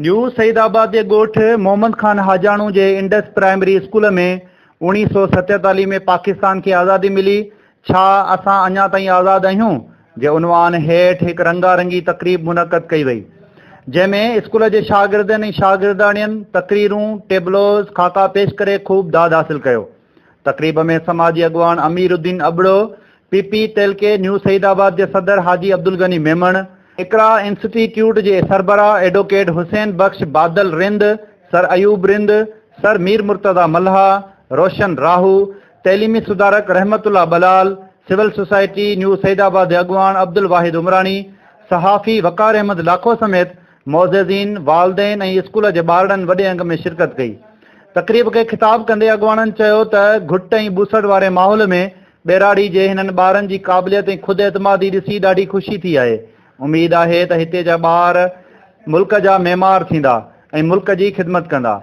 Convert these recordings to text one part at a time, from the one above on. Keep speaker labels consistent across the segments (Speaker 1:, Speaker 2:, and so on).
Speaker 1: نيو سعيد آباد جي ڳوٺ محمد خان حاجاڻو جي انڊس پرائمري اسڪول ۾ اوڻيهه سو ستيتاليهه ۾ پاڪستان کي آزادي ملي، ڇا اسان اڃا تائين آزاد آهيون؟ جي عنوان هيٺ هڪ رنگا رنگي تقريب منعقد ڪئي وئي، جنهن ۾ اسڪول جي شاگردن ۽ شاگرداڻين تقريرون، ٽيبلوز، خاڪا پيش ڪري خوب داد حاصل ڪيو. تقريب ۾ سماجي اڳواڻ امير الدين ابڙو، پي پي تعلقي نيو سعيد آباد جي صدر حاجي عبدالغني ميمڻ، اقرا انسٽيٽيوٽ جي سربراهه ايڊووڪيٽ حسين بخش بادل رند، سر ايوب رند، سر مير مرتضيٰ ملاح، روشن راهو، تعليمي سڌارڪ رحمت الله ٻلال، سول سوسائٽي نيو سعيد آباد جي اڳواڻ عبدالواحد عمراڻي، صحافي وقار احمد لاکو سميت معززين، والدين ۽ اسڪول جي ٻارڙن وڏي انگ ۾ شرڪت ڪئي. تقريب کي خطاب ڪندي اڳواڻن چيو ته گهٽ ۽ ٻوسٽ واري ماحول ۾ ٻهراڙي جي هنن ٻارن جي قابليت ۽ خود اعتمادي ڏسي ڏاڍي خوشي ٿي آهي، اميد آهي ته هتي جا ٻار ملڪ جا معمار ٿيندا ۽ ملڪ جي خدمت ڪندا.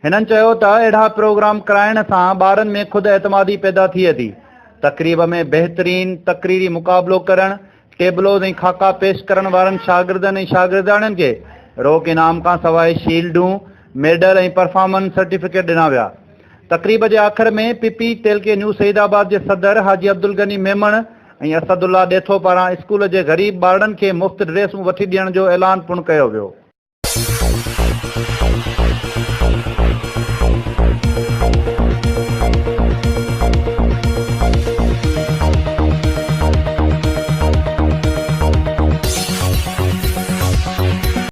Speaker 1: هنن چيو ته اهڙا پروگرام ڪرائڻ سان ٻارن ۾ خود اعتمادي پيدا ٿئي ٿي. تقريب ۾ بهترين تقريري مقابلو ڪرڻ ٽيبلوز ۽ خاڪا پيش ڪرڻ وارن شاگردن ۽ شاگردياڻين کي روڪ انعام کانسواء شيلڊون، ميڊل ۽ پرفارمنس سرٽيفڪيٽ ڏنا ويا. تقريب جي آخر ۾ پي پي تعلقي نيو سعيد آباد جي صدر حاجي عبدالغني ميمڻ ۽ اسد الله ڏيٿو پاران اسڪول جي غريب ٻارڙن کي مفت ڊريسون وٺي ڏيڻ جو اعلان پڻ ڪيو ويو.